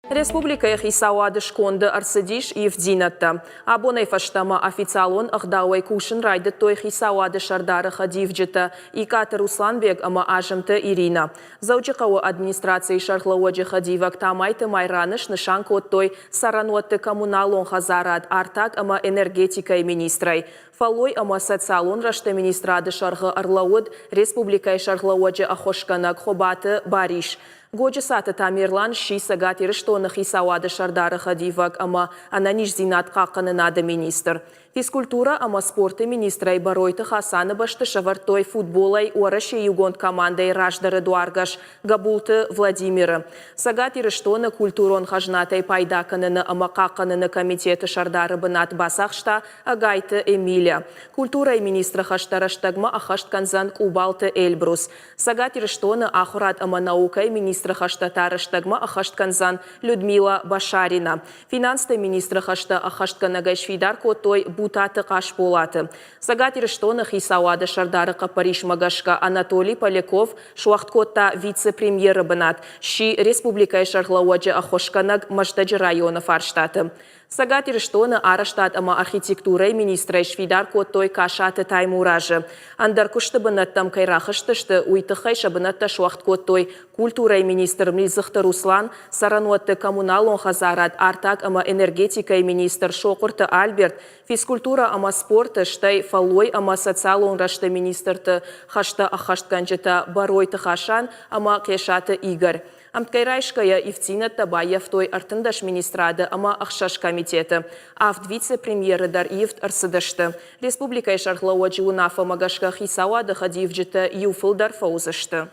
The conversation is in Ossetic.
Республикӕйы хицауады сконды ӕрцыдис ивддзинӕдтӕ. Абонӕй фӕстӕмӕ официалон ӕгъдауӕй кусын райдыдтой хицауады сӕрдары хӕдивджытӕ Икъаты Русланбег ӕмӕ Азымты Иринӕ. Дзӕуджыхъӕуы администрацийы сӕргълӕууӕджы хӕдивӕг Тамайты Майраны снысан кодтой цӕрӕнуӕтты коммуналон хӕдзарад, артаг ӕмӕ энергетикӕйы министрӕй. Фӕллой ӕмӕ социалон рӕзты министрады сӕргъы ӕрлӕууыд республикӕйы сӕргълӕууӕджы ӕххуысгӕнӕг Хуыбаты Барис. Годжысаты Тамерлан сси Цӕгат Ирыстоны Хицауады Сӕрдары хӕдивӕг ӕмӕ ӕнӕниздзинад хъахъхъӕнынады министр. Физкультурӕ ӕмӕ спорты министрӕй Бӕройты Хасаны бӕсты сӕвӕрдтой футболӕй Уӕрӕсейы иугонд командӕйы раздӕры дуаргӕс Гӕбулты Владимиры. Цӕгат Ирыстоны культурон хӕзнатӕй пайда кӕныны ӕмӕ хъахъхъӕныны комитеты сӕрдары бынат бацахста Ӕгайты Эмиля. Культурӕйы министры хӕстӕ рӕстӕгмӕ ӕххӕст кӕндзӕн Къубалты Эльбрус. Цӕгат Ирыстоны ахуырад ӕмӕ наукӕйы министры хӕстӕ та рӕстӕгмӕ ӕххӕст кӕндзӕн Людмила Башарина. Финансты министры хӕстӕ ӕххӕстгӕнӕгӕй сфидар кодтой Бутаты Хъасболаты. Цӕгат Ирыстоны хицауады сӕрдары хъӕппӕрисмӕ гӕсгӕ Анатолий Поляков суӕгъд кодта вице-премьеры бынат, сси республикӕйы сӕргълӕууӕджы ӕххуысгӕнӕг Мӕздӕджы районы фарстаты. Цӕгат Ирыстоны арӕзтад ӕмӕ архитектурӕйы министрӕй сфидар кодтой Касаты Таймуразы. Ӕндӕр куысты бынӕттӕм кӕй рахызтысты, уый тыххӕй сӕ бынӕттӕ суӕгъд кодтой культурӕйы министр Милдзыхты Руслан, цӕрӕнуӕтты коммуналон хӕдзарад, артаг ӕмӕ энергетикӕйы министр Сохъуырты Альберт, физкультурӕ ӕмӕ спорты, стӕй фӕллой ӕмӕ социалон рӕзты министрты хӕстӕ ӕххӕстгӕнджытӕ Бӕройты Хасан ӕмӕ Хъесаты Игорь. Ӕмткӕй райсгӕйӕ ивддзинӕдтӕ баййӕфтой 13 министрады ӕмӕ ӕхсӕз комитеты. Авд вице-премьеры дӕр ивд ӕрцыдысты. Республикӕйы сӕргълӕууӕджы уынаффӕмӕ гӕсгӕ хицауады хӕдивджытӕ иу фылдӕр фӕуыдзысты.